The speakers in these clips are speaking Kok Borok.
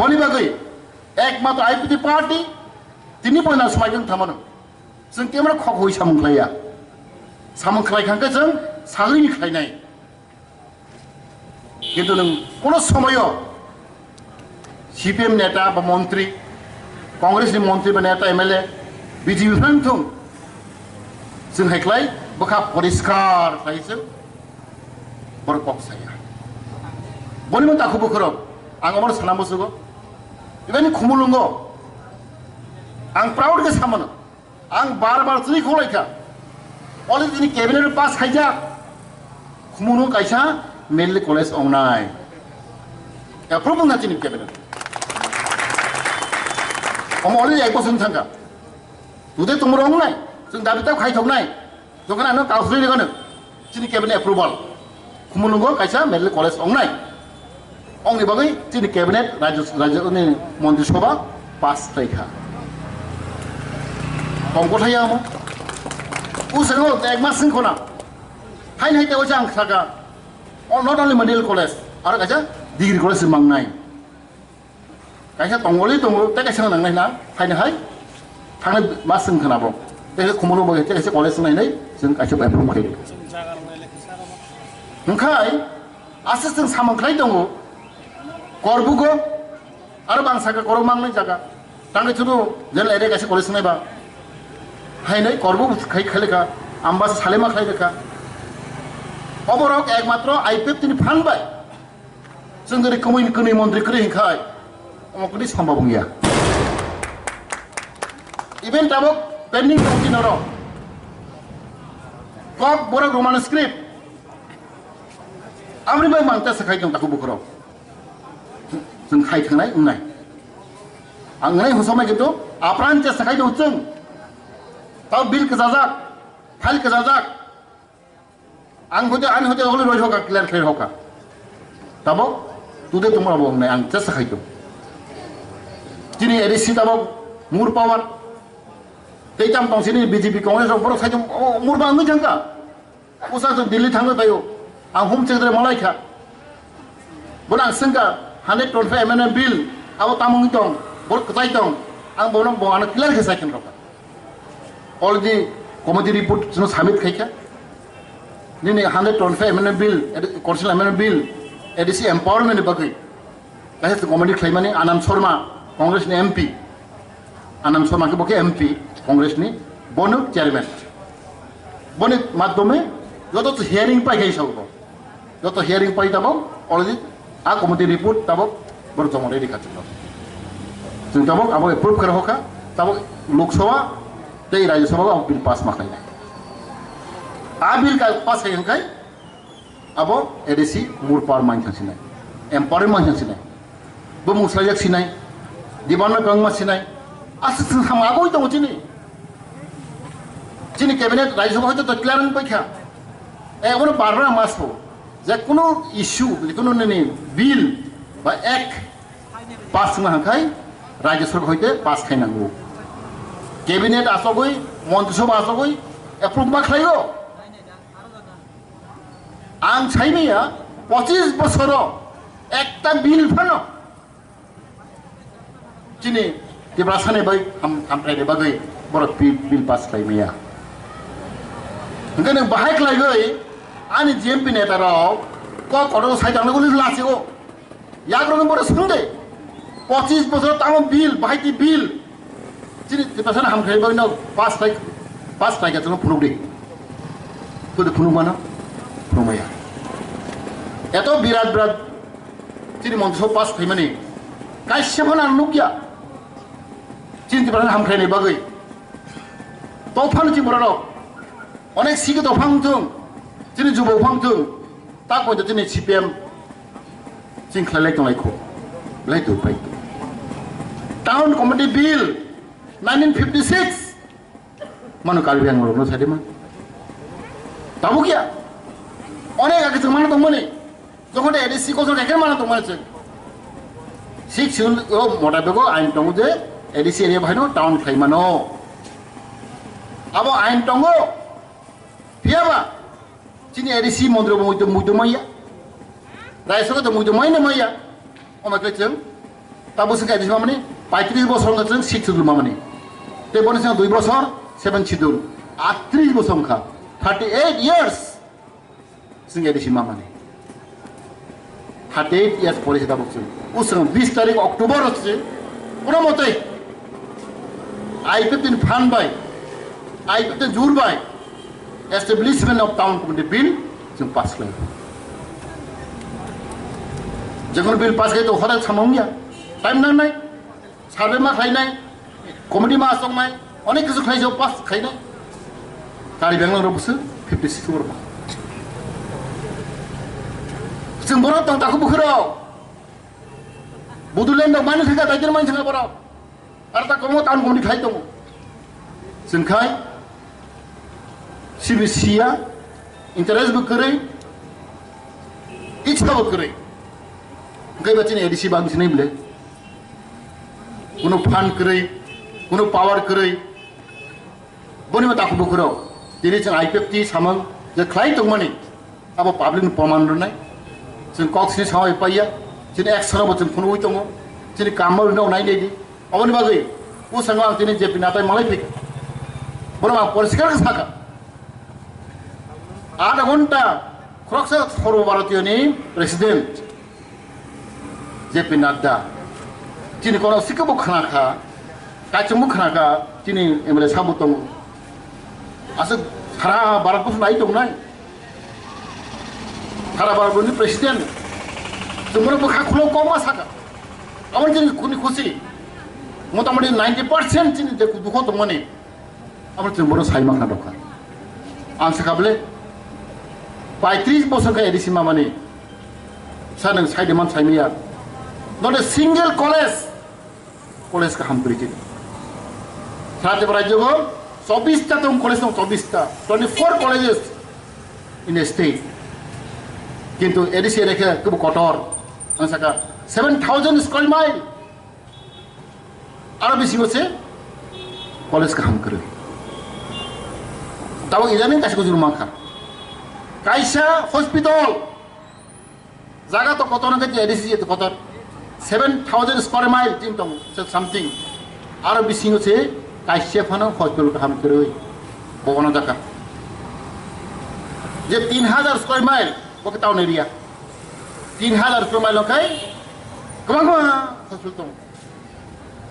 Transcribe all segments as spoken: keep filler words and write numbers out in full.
Boni bagwi ekmatro I P F T party tini poina swmai wng thamano. Chwng kemra khok hui samung khlaiya. Samung khlai khangkhe chwng sagrini khlainai. Kintu nwng kono somoyo C P M neta ba montri, Congress ni montri ba neta M L A, B J P phan thung, chwng hai khlai bwkha poriskar khlai chwng borok kok saya. Boni mo takhu bukhurok ang omo sana musugo, ibani khumulungo ang proud khe samano. Ang bar bar chini khulai kha. Already chini cabinet pass khaijak. Khumulwng kaisa Medley College ongnai. Approve wngkha chini cabinet. Omo already ek bosor wng thangkha. Today tomorrow ongnai. Chwng dabi tak khai thoknai. Jokhon ano kausri ni gano. Chini cabinet approval. Khumulungo kaisa Medley College ongnai. Ongni bagwi chini cabinet rajya, rajya ni montri sabha pass khlai kha. Kongkothai amo. Usano ek mas sing khona. Hain hai tebo jang saka. Oh, not only Medley College, aro kaisa degree college mangnai. Kaisa tongoli tongo, tei kaisa nangnai na, haino hai, thangni ma swng khna bo. Tei kaisa khumolo bo, tei kaisa college nai nai, chwng kaisa bai phung khai. Hwnkhe, aswk chwng samung khlai tongo, korbugo, aro bangsa khe korok mangnai jaga. Tangwi chwngno general area kaisa college nai ba. Haino korbu khai khailika, ambasa salema khlailika. Oborok ekmatro I P F T ni phan bai. Chwng jodi kwmwi kwnwi montri kwrwi hinkhai, omo kwrwi sambab wngya. Even tabok pending tongsi norok. Kok borok Roman script. Aboni bai mang tesa khai tong taku bukhorok. Chwng khai thangnai wngnai. Ang wngnai hosomai kintu apran tesa khai tong chwng. Tao bill kwchajak, file kwchajak. Ang hote, ani hote hokle roi hoka, clear khlai hoka. Tabok, today tomorrow bo wngnai, ang chesta khai tong. Chini A D C tabok, more power. Tei tam tong sini B J P Congress rok borok sai tong, o, more ba wngwi thangka. Usa chwng Delhi thangwi phaio. Ang home secretary malai kha. Bono ang swngkha, hundred twenty-five amendment bill, abo tamo wngwi tong, borok kwchai tong. Ang bono bo ano clear khe sai khe rokha. Already committee report chwngno submit khaikha. Nini hundred twenty-five amendment bill, edi-, constitutional amendment bill, A D C empowerment ni bagwi. Kaisa chwng committee khlaimani Anand Sharma, Congress ni M P. Anand Sharma khe bo khe M P, Congress ni, bono chairman. Boni madhyome joto hearing pai khai sabo. Joto hearing pai tabok, already a committee report tabok, borok joma ready kha chwng. Chwng tabok abo approve khe rohor kha, tabok Lok Sabha tei Rajya Sabha o bill pass ma khlainai. A bill ka pass khai hwnkhai, abo A D C more power man thang sinai, empower man thang sinai. Bumung swlaijak sinai, demand no kwbangma sinai. Aswk chwng samung agoi tongo chini. Chini cabinet Rajya Sabha hoito declare wng paikha. E, obono bar bar ang ma sabo. Je kono issue, je kono nini bill ba act pass wngna hwnkhai Rajya Sabha hoite pass khai nango. Cabinet achogoi, Montri Sabha achogoi approve ma khlaio. Ang saimaya, pochis bosoro ekta bill phano chini Tiprasani bai ham-, hamkraini bagwi borok bi-, bill pass khlai maya. Hwnkhe nwng bahai khlaigwi ani G M P neta rok kok kotor sai tangna guli lachio. Yagroni borok swngde. Pochis bosor tamo bill, bahai ti bill. Chini Tiprasani hamkrai bagwi no pass khlai, pass khlai khe chwngno phunukdi. Todi phunuk mano? Phunukmaya. Eto birat birat chini Montri Sabha pass khlaimani kaisa phano ang nukya. Chini Tiprasani hamkraini bagwi. Tophang chini borok rok. Onek sigi tophang thung. Chini jubok phang thung. Ta poito chini C P M chini khlai lai tonglai kho. Lai tu pai. Town Committee Bill nineteen fifty-six. Mano Karbi Anglong no sadi ma. Tabuk ya. Onek age chwng mano tongmani. Jokhon A D C koso khe mano tongmani chwng. Sixth Schedule o motabego ain tongo je A D C area bahai no town khlai mano. Abo ain tongo. Phiyaba chini A D C montri bo muitu, muitu maya. Raisok to muitu mai na maya. Omo khe chwng Tabuk swngkha A D C mamani, paitris bosor wngkha chwng sixth schedule mamani. Tei boni swngo dui bosor seventh schedule. Atris bosor wngkha, thirty eight years chwng A D C mamani. Thirty eight years pore se tabuk chwng. Uswng bis tarik October se, kono motoi I P F T ni phan bai, I P F T ni jur bai, Establishment of Town Committee Bill chwng pass khlai. Jekon bill pass khlai to hoda samung ya, time nangnai, survey ma khlainai, committee ma songnai, onek kisu khlai jo pass khlainai. Karbi Anglong rok busu fifty six borok. Chwng borok tong takhuk bukhurok. Bodoland rok mani thangkha, daikir mani thangkha borok. Ar ta komo town committee khai tongo. Chwng khai C B C ya interest bo kwrwi, ichha bo kwrwi. Hwnkhe ba chini A D C bang sinai bwle. Kuno fund kwrwi, kuno power kwrwi. Boni ma takhuk bukhurok. Tini chwng I P F T samung je khlai tongmani. Abo public ni proman rwnai. Chwng kok sini sawi paiya. Chini action bo chwng phunugwi tongo. Chini kamo rwnai nai di. Aboni bagwi bwskango ang tini J P Nadda malai phikha. Bono ang poriskar khe sakha. Adha ghonta khoroksa Sarbo Bharatiyo ni president J P Nadda. Chini kono sikabo khna kha, kaichwngbo khna kha, chini M L A sabo tongo. Aswk sara Bharat bosong nai tongnai. Sara Bharat ni president. Chwngno bwkha khulo kokma saka. Abo chini khuni khusi. Motamoti ninety percent chini je dukho tongmani. Abo chwng bono sai mankha dokha. Ang sakha bole, paitris bosor khe A D C mamani. Sa nwng sai de man sai miya. Not a single college. College kaham kwrwi chini. Sara Tripura rajyo go chobbish ta tong college tong, chobbish ta. Twenty four colleges in a state. Kintu A D C area khe kubu kotor. Ang sakha seven thousand square mile. Aro bisingo se college kaham kwrwi. Tabuk idani kaisa kujur mankha. Kaisa hospital. Jaga to kotor hwnkhe A D C to kotor. Seven thousand square mile tin tong se something. Aro bisingo se kaisa phano hospital kaham kwrwi. Bobono jaga. Je tin hajar square mile, bo khe town area. Tin hajar square mile hwnkhe kwbangma hospital tongo.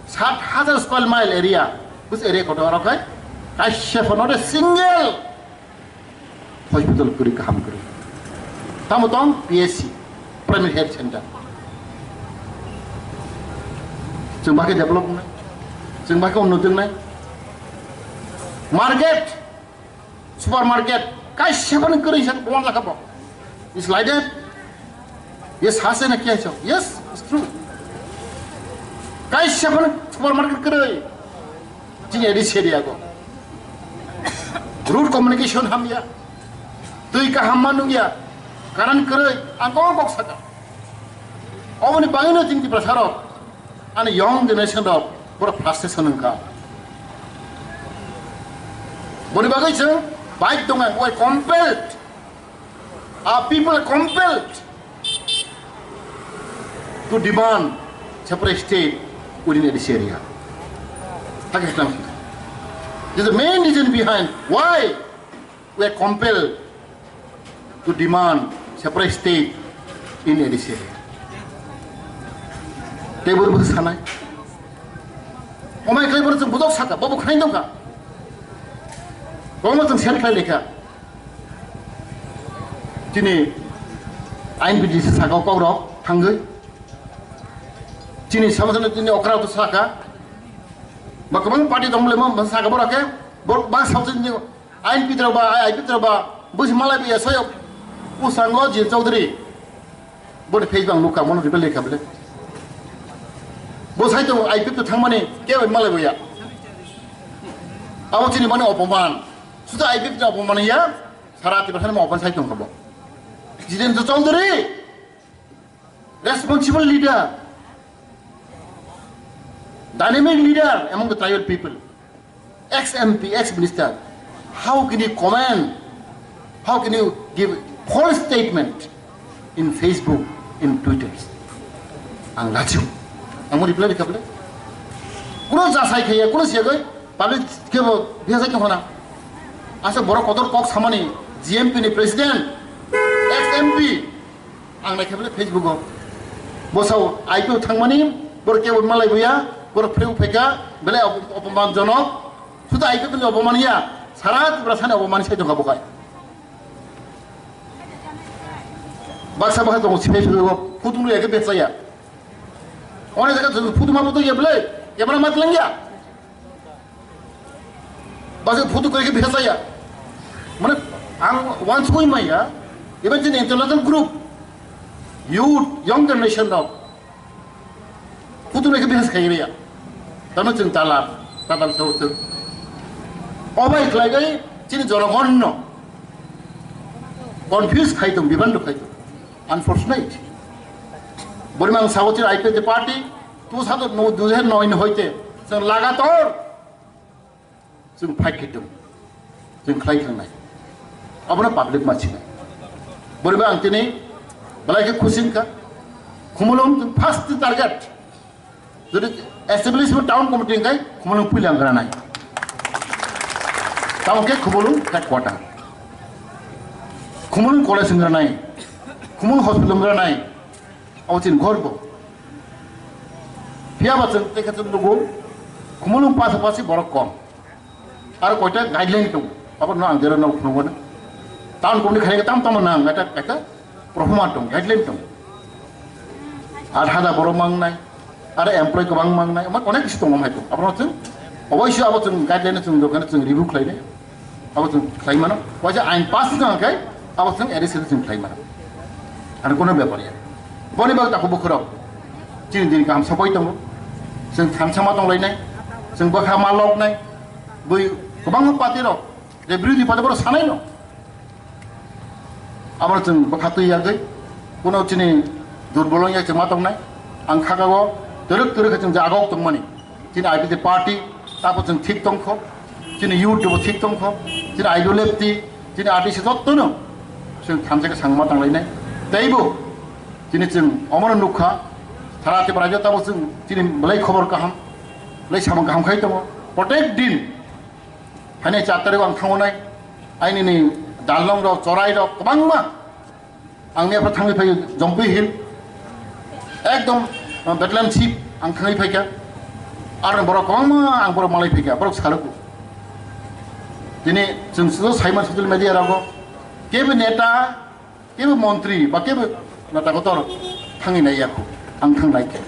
Sat hajar square mile area, bus area kotor aro khai, kaisa phano de single hospital kwrwi kaham kwrwi. Tamo tong P H C, Primary Health Center. Chwng bakhe develop wngnai, chwng bakhe unnoti wngnai. Market, supermarket, kaisa phano kwrwi sa bongma jakha bo. Is like that? Yes, hase na kya chok? Yes, it's true. Kaisa phano supermarket kwrwi. Chini A D C area go. Road communication hamya. Twi kaham ma nungya. Current kwrwi. Ang kok kok saka. Oboni bagwino chini Tiprasa rok. Ani young generation rok borok frustration wngkha. Boni bagwi chwng bai tongo, we are compelled. Our people are compelled to demand separate state within A D C area. Hakhe khna. This is the main reason behind why we are compelled to demand separate state in A D C area. Tei bwrwi bwsa sanai. Omai khlai bono chwng bujok saka, bobo khnai dongkha. Bono chwng sel khlai lekha. Chini I N P T saka kokrok thangwi. Chini sama sama chini okra to saka. Ba kwbang party dong le mo saka borok khe. Bor ba sabjin ni I N P T rok ba, I P T rok ba, busi malai biya soyok. Usango Jil Chaudhary. Boni page bang nukha, mono reply lekha bele. Bo sai tongo I P F T thangmani, kebo malai boya. Abo chini mani opoman. Suda I P F T opoman ya, sara Tiprasa ni opoman sai tongkha bo. Jitendra Chaudhary, responsible leader, dynamic leader among the tribal people. Ex M P, ex minister, how can you comment? How can you give false statement in Facebook, in Twitter? Ang lachio. Ang reply rikha bole. Kuno jasai khaiya, kuno siyagoi, public kebo bihasai tongkhana. Asa borok kotor kok samani G M P ni president, ex M P, ang naikha bole Facebook o. Bosao I P O thangmani, borok kebo malai buya, borok phreu phaika, bele op-, opoman jonok, suda I P O ni opoman ya, sara Tripura sani opoman sai tongkha bokai. Baksa baksa tongo sipai sipai o, kutung riyakhe bechaya. One jaga phutu ma phutu ya bole, ya bole mat langya. Bas phutu koi ke bhesa ya. Mane ang wan soi maya, even in intellectual group, youth, young generation rok, phutu ke bhesa kai ya. Tamo chwng tala, tatal sau chwng. Obai khlai gai chini jonogon no confuse khai tong, biban khai tong. Unfortunate. Bori mang sao chini I P F T party, tu sa to no, dui hajar noi ni hoite, chwng lagator, chwng fight khai tong, chwng khlai thangnai. Abono public ma sinai. Bori mang tini, belai khe khusi wngkha. Khumulwng chwng first target. Jodi establishment town committee wngkhe, Khumulwng puila wngranai. Tamo khe Khumulwng headquarter. Khumulwng college wngranai. Khumulwng hospital wngranai. Abo chini gorbo. Phiya ba chwng tei khe chwng nugo, Khumulwng pasapasi borok kom. Aro koita guideline tong. Abo no ang jera no phunugana. Town committee khaina tam tam nang, kaita, kaita proforma tong, guideline tong. Ar hada borok mangnai, ar employee kwbang mangnai, omo onek kisi tong omhai tong. Abo no chwng, oboisyo abo chwng guideline chwng dokana chwng review khlainai. Abo chwng khlai mano. Waisa ain pass wngkha khe abo chwng A D C chwng khlai mano. Ano kono bepar ya. Boni bag takhuk bukhurok. Chini din kaham sapai tongo. Chwng thansa ma tonglainai. Chwng bwkha ma loknai. Bui kwbangma party rok. Je birodhi party borok sanai no. Abo chwng bwkha twi yagwi. Kono chini durbol wngya chwng ma tongnai. Ang khakao twrwk twrwk khe chwng jagok tongmani. Chini I P F T party, tabo chwng thik tongkho. Chini youth bo thik tongkho. Chini I P F T, chini R T C jottono chwng thansa khe sangma tanglainai. Teibo chini chwng omono nukha. Sara Tripura rajyo tabo chwng chini belai khobor kaham, belai samung kaham khai tongo. Protek din, haino char tarikh ang thangonai. Aini ni dalnong rok, chorai rok, kwbangma. Ang ni aphra thangwi phai Jompui Hill. Ekdom, uh, Bethlehem Chip ang thangwi phaikha. Ar borok kwbangma ang borok malai phaikha, borok saruku. Tini chwng sudo saiman social media rogo. Kebo neta, kebo montri, ba kebo neta kotor thangwi nai yakho. Ang thang nai khe.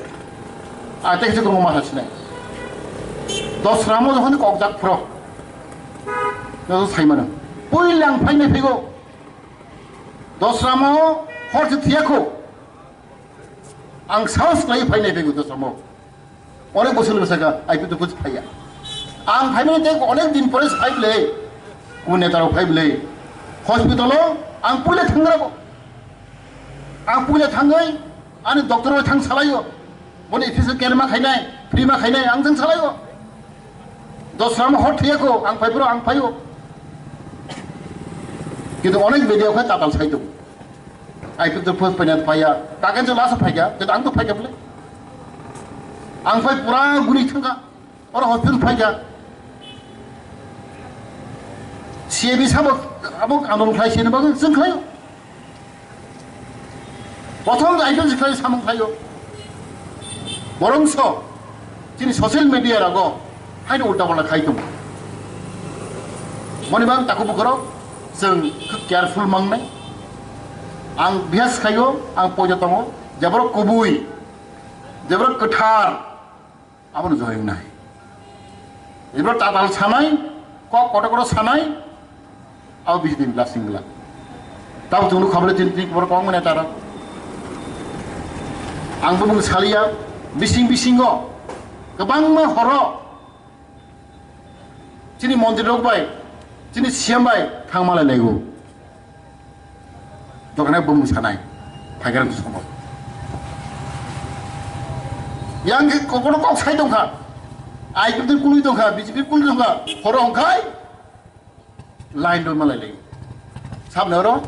A tei kisa kwbangma sasinai. Dosramo jokhon kokjak phro. Joto saimano. Puila ang phainai phaigo. Dosramo hor se thiyakho. Ang sahos khlai phainai phaigo Dosramo. Onek bosor bwsakha, I P F T phaiya. Ang phaimani tei onek din pore phai bwle. Kun neta rok phai bwle. Hospital o ang puila thangrabo. Ang puila thangwi ani doctor bai thang salaio. Boni office o care ma khainai, free ma khainai, ang jeng salaio. Dosramo hor thiyakho, ang phai phuru ang phaio. Kintu onek media khe tatal sai tongo. I P F T post paina phaiya, kakan je last phaikha, kintu ang to phaikha bole. Ang phai pura guri thangkha, oro hospital phaikha. C A B sabo abo andolon khlai sini bagwi chwng khlaio. Prothom I P F T khlai samung khlaio. Borongso chini social media rogo haino ulta palta khai tongo. Moni bang takhuk bukhurok chwng khub careful mangnai. Ang bihas khaio, ang poito tongo, jeborok kubui, jeborok kwthar, abono joyong nai. Ibro tatal sanai, kok kotor kotor sanai, abo bisi din lasing gla. Tabo chwngno khabale tin tin kobor kok mane taro. Ang bo bung salia, bising bisingo, kwbangma horo, chini montri rok bai, chini C M bai, thangmalai laigo. Dokanai bumung sanai, phaigrang somo. Yang ke kokono kok sai tongkha, I P F T kului tongkha, B J P kului tongkha, horo hongkhai, line rw malai lai. Sab noro,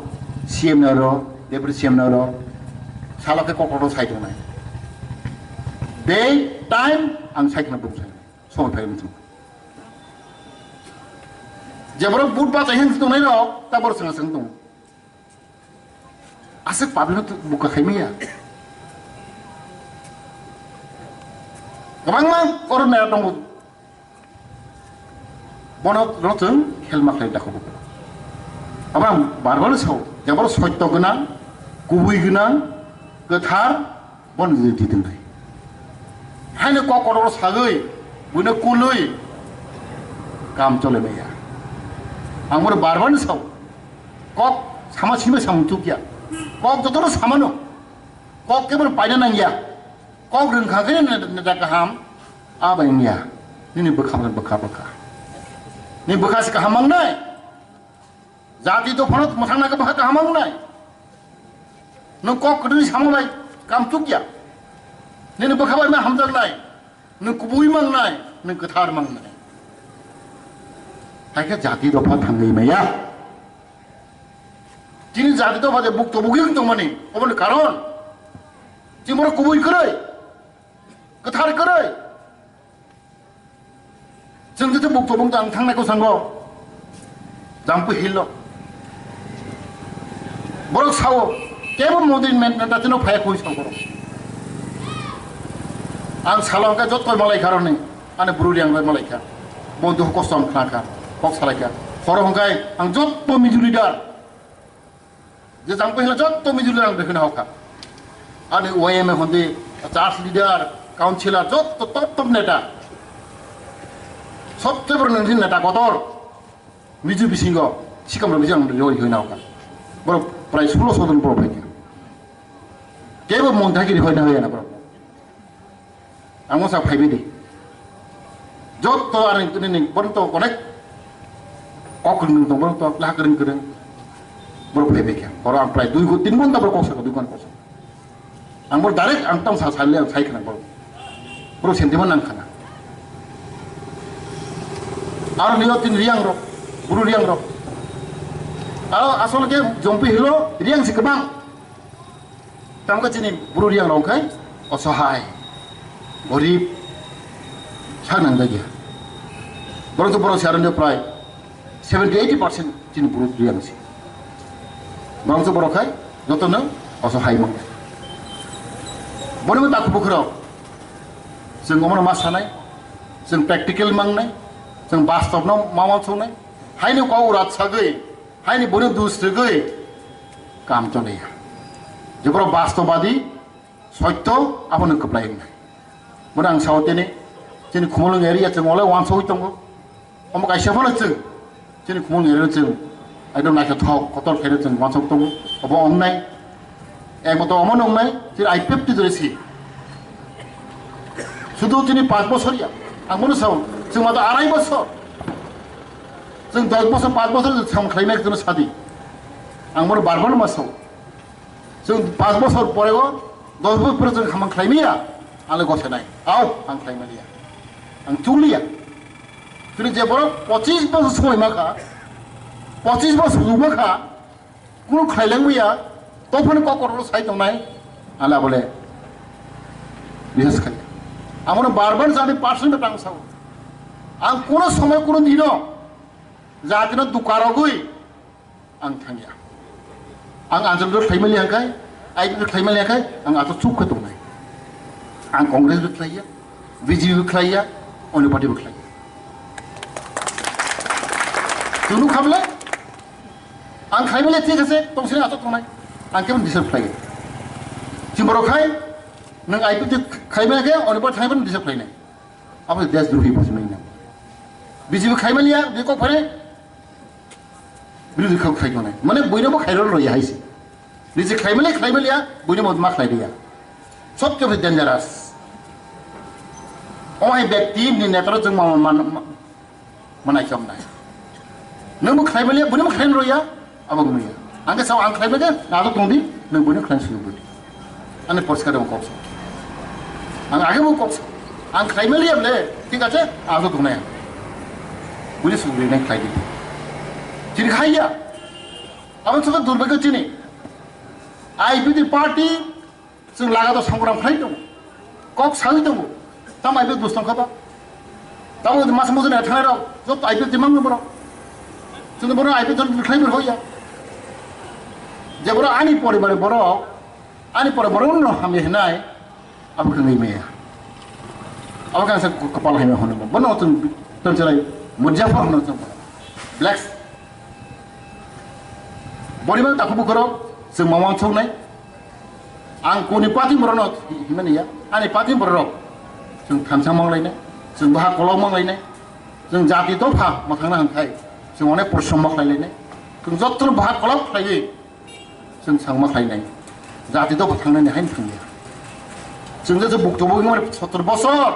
C M noro, Deputy C M noro, salo ke kokono sai tongnai. Day, time, ang sai khna bum sai. Song phai muchung. Jeboro but ba tai hin tongnai rok, ta bor sanga sanga tong. Aswk public no buka khai maya. Kwbangma korona tongo. Bono no chwng helma khlai dakho. Abo ang bar bar sao, jeboro soitto gwnang, kubui gwnang, kwthar, bono jodi twi twngnai. Haino kok kotor sagwi, buino kulwi, kam chole maya. Ang bono bar bar sao, kok sama simi samung chukya. Kok jotono samano, kok kebo paina nangya. Kok rwngkha khe neta kaham, a bai wngya. Nini bwkha bai bwkha bwkha. Nini bwkha se kaham mangnai. Jati dophano mwthangna khe bwkha kaham mangnai. Nwng kok kwtwini sama bai kam chukya. Nini bwkha bai ma hamjaknai. Nwng kubui mangnai, nwng kwthar mangnai. Hai khe jati dopha thangwi maya. Chini jati dopha je bukto bugi wng tongmani, oboni karon. Chini borok kubui kwrwi. Kwthar kwrwi. Chwng jesa bukto bukto ang thangnai ko sango. Jampui hilo. Borok sao, kebo Modi men-, neta chino phaya koi sao borok. Ang salo hwnkhe jotto malai kha roni, ani buru riang bai malai kha. Bo dukhu kosto ang khna kha, kok salai kha. Horo hwnkhe ang jotto Mizo leader. Je jang pohila jotto Mizo leader ang bekheno hokha. Ani Y M A hondi, church leader, councillor, jotto top top neta. Sobse boro nangsi neta kotor. Mizo bisingo, sikam rok bisingo ang roi hoi na hokha. Boro prai sulo sodon boro phaikha. Kebo monthagiri hoi na hoi na boro. Ang masa phaibai di. Jotto ani nini borok to onek kok kwrwng tong, borok to laha kwrwng kwrwng. Borok phaibai khe. Horo ang prai dui ghonta, tin ghonta borok kok sakha, dui ghonta kok sakha. Ang borok direct ang tong sa, sa le ang sai khna borok. Borok sentiment nang khna. Aro nio tin riang rok, buru riang rok. Aro asol khe jompi hilo riang si kwbang. Tamo khe chini buru riang rok khai osohai, gorib, sak nang jagya. Borok to borok si aro prai seventy eighty percent chini buru riang si. Borok to borok khai joto no osohai mang. Boni mo takhu bukhro. Chwng omono ma sanai, chwng practical mangnai, chwng bastob no ma ma songnai. Haini kok urat sagwi, haini boni dus rwgwi kam chonai. Jeboro bastobadi, sotto, abono kwplai wngnai. Bono ang sao tini, chini Khumulwng area chwng olai uansugwi tongo. Omo kaisa phano chwng, chini Khumulwng area chwng, ekdom naithothok, kotor khaino chwng uansuk tongo. Obo wngnai, ekmato omo wngnai, chini I P F T dore si. Sudu chini panch bosor ya, ang bono sao, chwng mato arai bosor. Chwng dos bosor, panch bosor chwng samung khlaimai chwngno sadi. Ang bono bar bar ma sao. Chwng panch bosor pore o, dos bosor pore chwng samung khlaimaya, ang le gosenai. Ao, ang khlaimaliya. Ang chukliya. Chini je borok pochis bosor somoi ma kha, pochis bosor sujuk ma kha, kunu khlai langmaya, tophani kok kotor sai tongnai, ang le abole biswas khai. Ang bono bar bar jani personal tang sao. Ang kuno somoi kuno dino jatino dukarogwi ang thangya. Ang anjal rok khlaimaliya khai, I P F khlaimaliya khai, ang ato chup khe tongnai. Ang Congress bo khlaiya, B J P bo khlaiya, onno party bo khlaiya. Tunu khamle, ang khlaimaliya thik ase, tongsini ato tongnai. Ang kebo deserve khlaiya. Chimborok khai, nang I P F khlaimaliya khai, onno party khlaimaliya deserve khlainai. Abo desh drohi bosmai na. B J P khlaimaliya, bikok phare, birodhi kok khai tongnai. Mane buino bo khairok roi hai se. Nije khlaimaliya, khlaimaliya, buino bo ma khlai dia. Sobse bhi dangerous. O hai byakti ni netara jeng ma, ma, ma, manai kam nai. Nang bo khlaimaliya, buino bo khlai roya, abo gumya. Ang ke sao ang khlaimaliya, na to tongdi, nang buino khlai sulu budi. Ani porska dong kok. Ang age bo kok. Ang khlaimaliya ble, thik ache, ang to tongnai. Buino sulu budi nang khlai di. Chini khaiya. Abo soka durbhagyo chini. I P F T party, chwng lagato songram khlai tongo. Kok sawi tongo. Tamo I P F dos tongkha ba? Tamo masa mujuni thanai rok, joto I P F di mangno borok. Chwngno borok I P F dol khlai ber hoya. Je borok ani poribar borok, ani poribar no hamya hinai, abo khe ngai maya. Abo khe sa kapal hai hono. Bono chwng tong chalai Murjafar hono chwng. Blacks. Boribar takhuk bukhorok chwng mama chongnai. Ang kuni party borokno himani ya, ani party borok chwng thansa manglainai, chwng baha kolok manglainai, chwng jati dopha mwthangna hwnkhai chwng onek porishrom ma khlailainai, chwng jotono baha kolok khlaiwi chwng sangma khlainai, jati dopha thangnani haino thangya. Chwng je bukto bukmani sottor bosor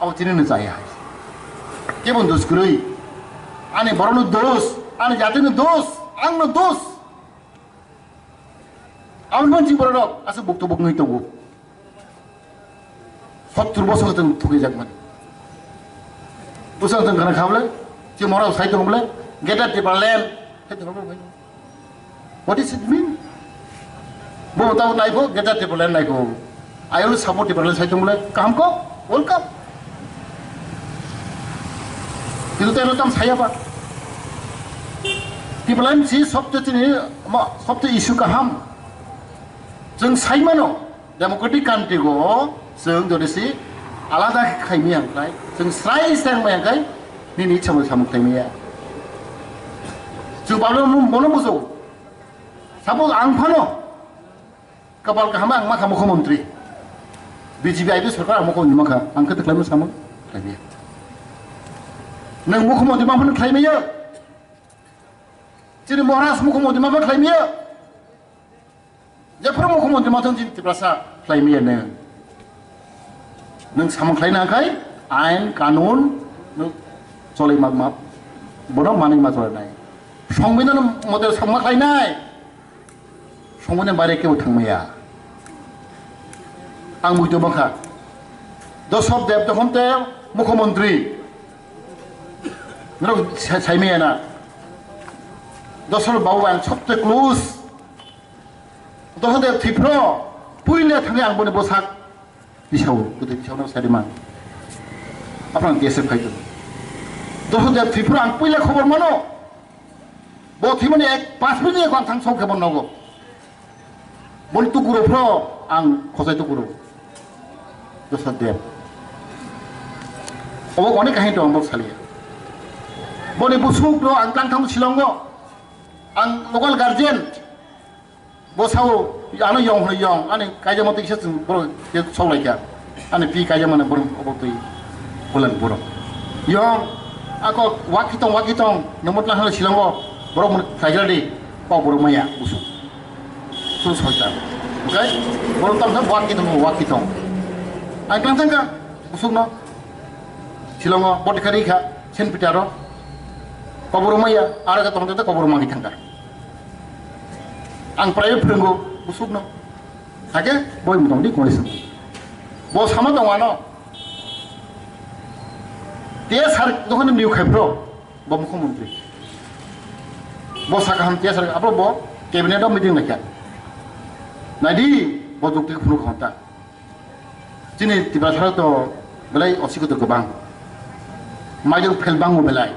abo chini no chaya hai. Kebo dos kwrwi, ani borokno dos, ani jatino dos, angno dos. Aboni phan chini borok rok aswk bukto buknwi tongo. Sottur bosor chwng thukijak mani. Bwswk chwng khana kha bole, chini borok sai tongo bole, Greater Tipraland. Hai tongo bole. What is it mean? Bo tabo naikho, Greater Tipraland naikho. I will support Tipraland sai tongo bole, kaham ko, welcome. Kintu tei tam saya ba. Tipraland si sobte chini, ma, sobte issue kaham. Chwng sai mano, democratic country go chwng jodi si alada khe khai maya hwnkhai, chwng srai srai wng maya hwnkhai, nini ichha mano samung khai maya. Chwng pablo mo-, mono bujo. Sabo ang phano kapal kaham ang makha mukhyamantri. B J P I P sorkar ang mukhyamantri makha, ang khe khlaimo samung khai maya. Nwng mukhyamantri ma phano khai maya. Chini Maharaj mukhyamantri ma phano khai maya. Jephuru mukhyamantri ma thang chini Tiprasa khlai maya nwng. Nwng samung khlai nang khai ain kanun nwng cholai ma, ma, bono manwi ma cholai nai. Songbidan mote samung khlai nai. Songbidan bare kebo thang maya. Ang buito bangkha. Dosop Deb dokhom te mukhyamantri. Norok sa-, sai maya na. Dosop Babu ang sobte close. Dosa de thipro, puila thangwi ang boni bwsak tisao, bwtwi tisao no sadi man. Aphrang T S F khai tongo. Dosa de thipro ang puila khobor mano. Bo thimani ek, panch minute ni ek ang thang song khe bo nogo. Boni tukuro phro ang khosai tukuro. Dosa de. Obo onek kahini tong ang bok saliya. Boni bwswk no ang tlang thang silongo. Ang local guardian. Bo sao, ano yong hwnwi yong, ani kaijak mantwi kisa chwng borok khe sok lai kha. Ani pi kaijak mani borok obo twi bulan borok. Yong, ako waki tong, waki tong, nungmut lang hwnwi silongo, borok mun khlaigra di, kok borok maya, busuk. Chwng soita. Okay? Borok tong kha waki tong, waki tong. Ang tlang thang kha, busuk no. Silongo, boti kha ri kha, Saint Peter o. Kok borok maya, aro khe tong khe kok borok mangwi thang kha. Ang private phwrwngo bwswkno. Hakhe boi motong di kori swngo. Bo sama tongo ano. T S R dokhano new khai phro, bo mukhyamantri. Bo sakha ham T S R abo bo cabinet o meeting laikha. Naidi bo jukti phunuk khonta. Chini Tiprasa to belai osiko to kwbang. Majok phel bango belai.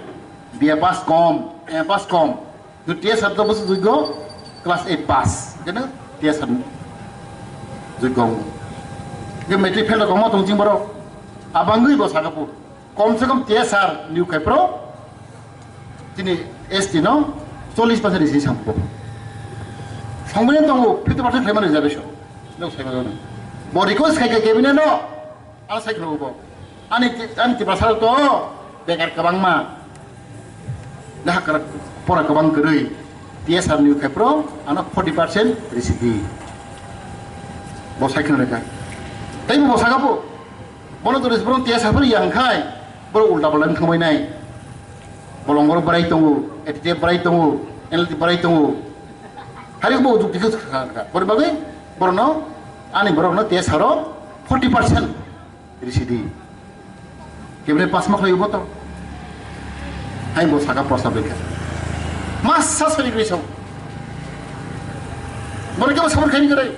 B A pass kom, M A pass kom. Tu T S R to bwswk jogyo class eight pass. Kena T S R jogyo. Ge matric fail rok komo tong ching borok. Abangwi bo saka pu. Kom se kom T S R new khai pro. Chini S T no chollish percent risi sampo. Songmani tongo fifty percent khlaimani reservation. Nok sai mano. Bo request khai khe cabinet no. Ang sai khno bo. Ani, ani Tiprasa to bekar kwbangma. Leha kwrak pora kwbang kwrwi. T S R new khai pro ano forty percent risi di. Bo sai khno reka. Tei bo saka po. Bono to response tiya saphuru yang khai, boro ulta bola wng thangbai nai. Bolong boro bwrai tongo, A T T F bwrai tongo, N L T bwrai tongo. Hari bo jukti khe kha kha. Boro bagwi borono, ani borokno tiya saro forty percent risi di. Kebne pass ma khlai bo to. Hai bo saka prosa bekha. Masa sari gri song. Boro kebo sabur khaini gre.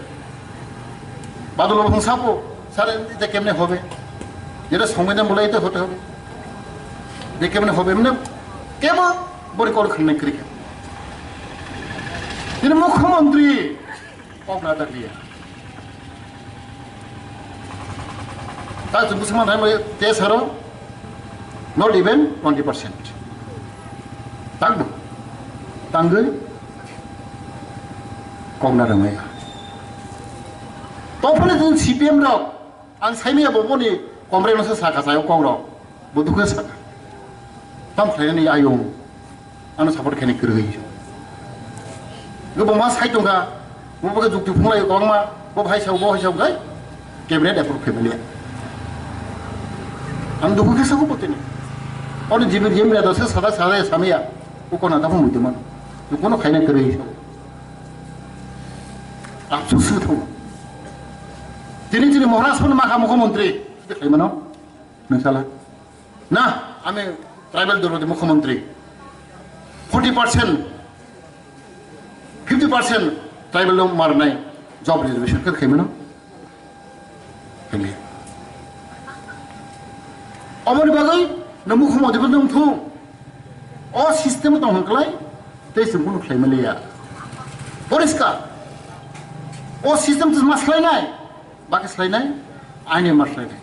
Badul bo sapo. Sir, এটা কেমনে হবে? যেটা সংবিধান বলে, এটা হতে হবে। এটা কেমনে হবে? এমনি কেবল বড় করে খান নাই করি। তিনি মুখ্যমন্ত্রী কম না দাঁড়িয়ে। তাই তো মুসলমান ধর্ম তে সারো not even twenty percent. Tangbo. Tangwi kok na rwmaya. Tophani chwng C P M rok, ang saimaya bo boni comrade no se saka sayo kok rok. Bo dukhe saka. Tam khlainani ayung. Ano support khaini kwrwi. Bo ma sai tongkha. Bo bo jukti phunglai kwbangma. Bo hai sao, bo hai sao kai. Cabinet approve khaimani. Ang dukhu khe sako botini. Oni jibin jemre da se sada sada samaya. Ukona da phung mutuman. Ukono khaina kwrwi sao. Apsu su thung. Tini tini Maharashtra ni makha mukhyamantri. Khaimano. Nang sala. Na, ami tribal dolo de mukhyamantri. Forty percent, fifty percent tribal lo marnai job reservation khe khaimano. Khaimaya. Omoni bagwi no mukhyamantri bo nung thu. O system tong hwnkhlai tei chwng kunu khlaimaliya. Poriskar. O system to ma khlainai. Bakhe slainai, aini ma slainai.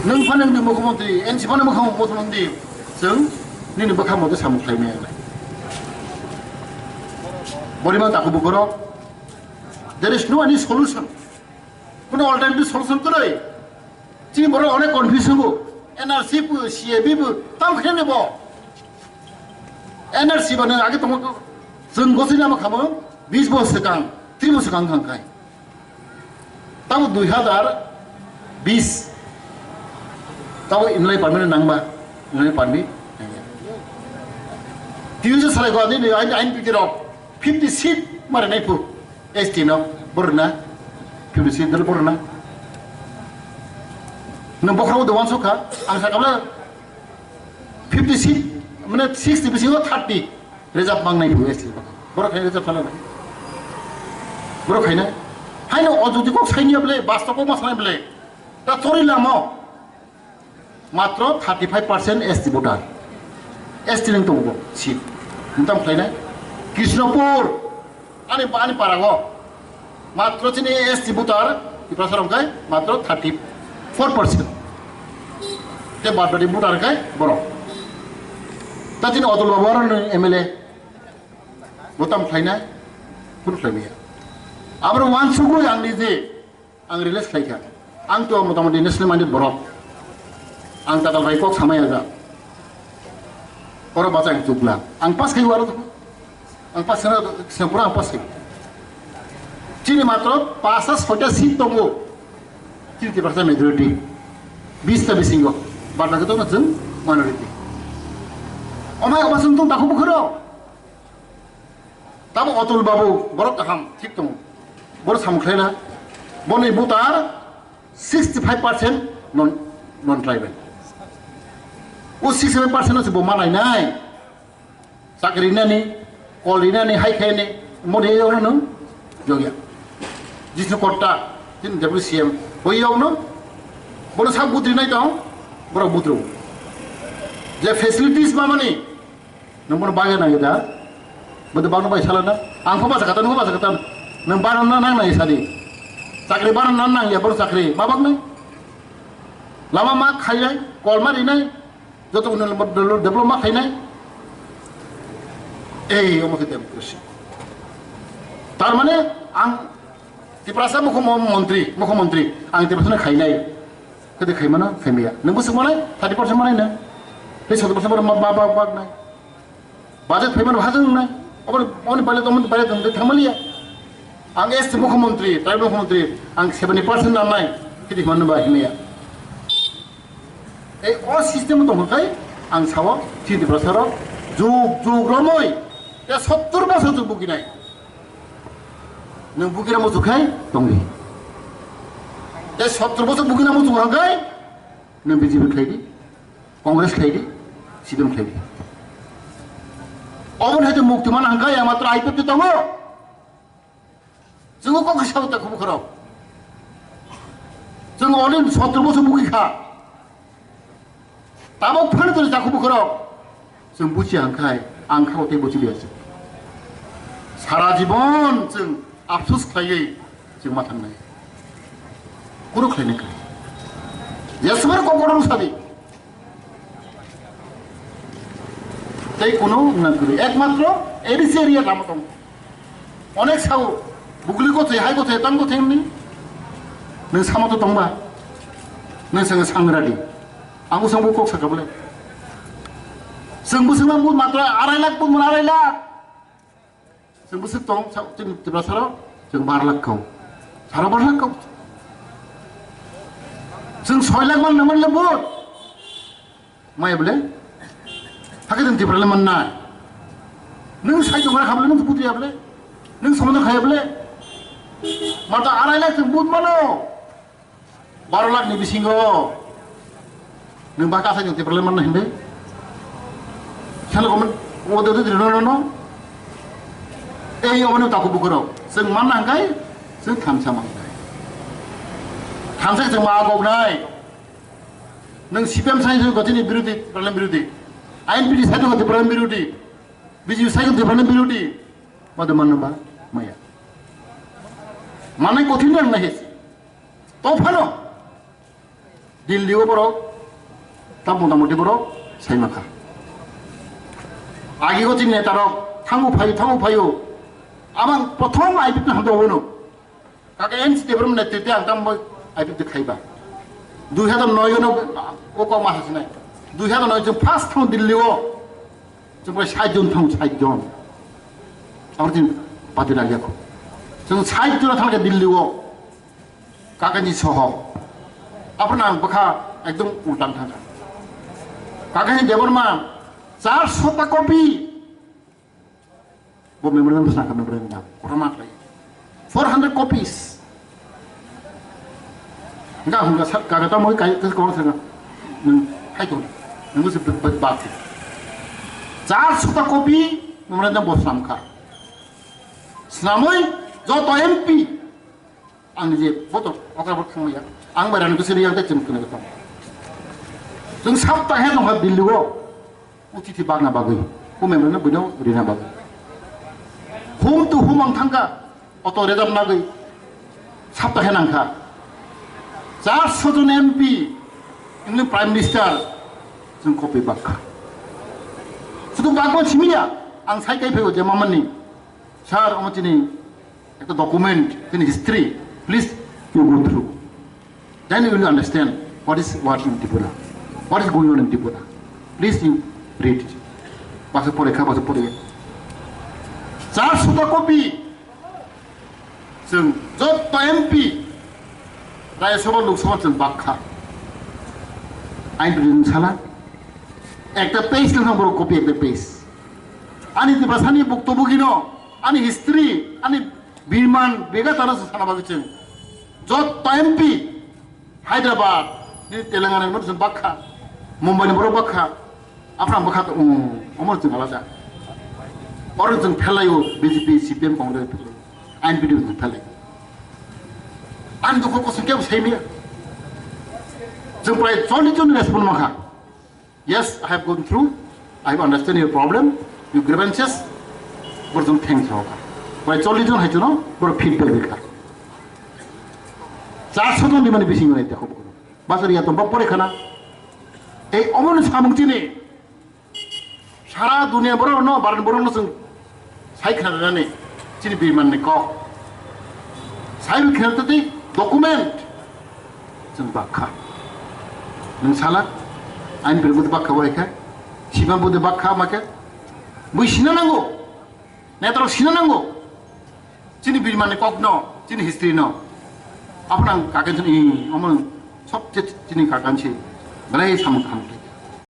Nwng phano nwngni mukhyamantri, N C phano mukhyamantri, chwng nini bwkha mote samung khlaimaya nai. Borima taku bukhoro, there is no any solution. Kuno alternative solution kwrwi. Chini borok onek confuse wngo. N R C bo, C A B bo, tamo khe bo. N R C bo nang age tongo, chwng gosini ama khamo, bis bosor swkang, tri bosor swkang thang khai. Tamo dui hazar bis. Tamo inlai permit nangba, inlai permit. Tiyo je salai ko ani, ani, ani pikir rok. Fifty seat mare nai phu. S T no borna. Fifty seat dal borna. No bokhra do wanso kha. Ang sa kamla fifty seat, mane sixty bisingo thirty reserve mang nai phu S T. Borok khai reserve phala. Borok khai na. Hai no o jodi kok saini ble, bas to kok ma sanai ble. Ta chori lamo. Matro thirty five percent S T voter. S T ning tongo seat. Mutam khlainai. Krishnapur. Ani, ani parago. Matro chini S T voter. Tiprasa rong kai. Matro thirty four percent. Te badbadi voter kai borok. Ta chini Atul Babu aro M L A. Mutam khlainai. Kunu khlaimaya. Abro wansugui ang nije. Ang realize khlaikha. Ang to motamoti national minded borok. Ang tatal bai kok samaya ja. Oro bacha ang chukla. Ang pass khai waro. Ang pass khna, khna pura ang pass khai. Chini matro pasta soita seat tongo. Chini Tiprasa majority. Bista bisingo. Badna to na jeng minority. Omai obasun tong taku bukhoro. Tamo Atul Babu, borok kaham, thik tongo. Borok samung khlaina. Boni voter sixty five percent non, non tribal. O sixty five percent no se bo manai nai. Chakri nani, kol rinani, hai khaini, modi yong no, yong ya. Jisnu Kotta, tin W C M, bo yong no, bono sak butri nai tong, borok butru. Je facilities mamani, Nwng bono bagwi nangya da? Bodo bagno bai salana? Ang kho basa kata, nwng kho basa kata. Nwng bagno nang nangya sadi. Chakri bagno nang nangya, bono chakri. Ma bagno? Lama ma khainai, kol ma rinai. Joto kuno develop ma khainai. Ei, omo khe democracy. Tar mane ang Tiprasa mukho mo-, montri, mukho montri. Ang Tiprasa no khainai. Kede khaimano, khaimaya. Nwng bwswk manai, thirty percent manai na. Tei sotto percent ma, ma, ma, ma, nai. Budget phaimano hajwng nai. Obo, oni budget, omo budget, omo thangmaliya. Ang S T mukhyamantri, tribal mukhyamantri, ang seventy percent nang nai. Kede khaimano ba himaya. Ei o system tong khai, ang sao, chini Tiprasa rok, jug, jug romoi, ya sottor bosor jug bukinai. Nwng bukira muchuk khai tongdi. Tei sottor bosor bukira muchuk hwnkhe nwng B J P khlaidi, Congress khlaidi, C P M khlaidi. Oboni hai mukti mana hwnkhe yang matro I P F T tongo. Chwng kok khe sao ta khubu khorok. Chwng already sotro bosor bugi kha. Tabok phano toni ta khubu khorok. Chwng buchi ang khai, ang khao tei buchi biya chwng. Sara jibon chwng apsus khlaiwi chwng ma thangnai. Kuro khlainai kha. Jeswar kok kotor sabi. Tei kuno wngna kwrwi. Ekmatro A D C area lama tong. Onek sao, bugli ko thai, hai ko thai, tang ko thai ni. Nang sama to tongba. Nang sanga sangra di. Ang usang bu kok saka bole. Seng bu seng bu matra arai lakh bu matra arai lakh. Seng bu seng tong, sa, tin tibra saro, seng bar lakh kau. Saro bar lakh kau. Seng soi lakh man naman le bu. Maya bole? Hake din Tripura le manna. Nung sai jong khamle nung putu ya bole? Nung somono khaya bole? Mata arai lakh sing but mano. Baro lakh ni bisingo. Nung baka sai jong Tripura le manna hinde. Salo komen. O de de no no no. Ei o ne taku bukuro. Sing manna hangkai. Sing thamsa mangai. Thamsa sing ma gok nai. Nang C P M sai jong gotini birodhi, problem birodhi. I N P T sai jong gotini problem birodhi. B J P sai jong gotini problem birodhi. Mada manna ba maya. Manai kothin rang na hesi. To phano. Delhi o borok, tam mota moti borok, sai makha. Agi gotini neta rok, thangu phayu, thangu phayu. Amang prothom I P T hamdo hono. Kaka N C development netrite ang tamo I P F T khaiba. Dui hajar noi no o kok ma hasinai. Dui hajar noi chwng first thang Delhi o. Chwng bai sait jon thang sait jon. Abor chwng pati dak yakho. Chwng sait jon thang Delhi o. Kaka ni soho. Abor nang bwkha ekdom ultang thang. Kaka ni Debbarma char sota copy. Bo memorandum sna kha memorandum. Kotorma khlai. Four hundred copies. Nga hwnka sak kaga tamo kai kai kong sanga. Nung hai kong. Nung se bak bak. Char sota copy memorandum bo snam kha. Snamoi joto M P. Ang je boto okra bot thangmaya. Ang bai ran kusiri yang te chim kene tong. Tung sapta he tong ha Delhi o. Utithi bagna bagwi. O member no buino rina bagwi. Hum tu hum ang thangka. Oto redam nagwi. Sapta he nangkha. Char sho jon M P. Ini Prime Minister. Jung kopi bakha. Sudu bagma simiya. Ang sai kai phego je mamani. Sir, omo chini ekta document, chini history, please you go through. Then you will understand what is what in Tripura, what is going on in Tripura. Please you read it. Basa pore kha, basa pore. Char sota copy. Chwng joto M P, Rajya Sabha, Lok Sabha chwng bakha. Ain bwrwi sala. Ekta page lang borok copy ekta page. Ani Tiprasani bukto bugino, ani history, ani birman bega tara sana bagwi chwng. Joto M P, Hyderabad, ni Telangana ni borok bakha, Mumbai ni borok bakha, Afram bakha to, um, omo chwng alada. Oro chwng phelaio B J P, C P M, Congress, I N P T chwng phelaio. Ani dukho kosong kebo saimaya. Chwng prai chollish jon respond makha. Yes, I have gone through. I have understand your problem, your grievances. Borok thanks hoka. Prai chollish jon hai chuno, borok feedback rikha. Char sho jon ni mani bising nai te hobo. Basari ya to bak pore khana. Ei omon samung chini. Sara dunia borok no, baran borok no chwng sai khna nani chini birman ni kok. Sai khna tei document. Chwng bakha. Nung sala, ain pir budi bakha bai kha. Sima budi bakha ma khe. Bui sina nango. Netrok sina nango. Chini birmani kokno, chini history no. Apnang kakan chini, omo sobche chini kakan si. Belai samung kaham.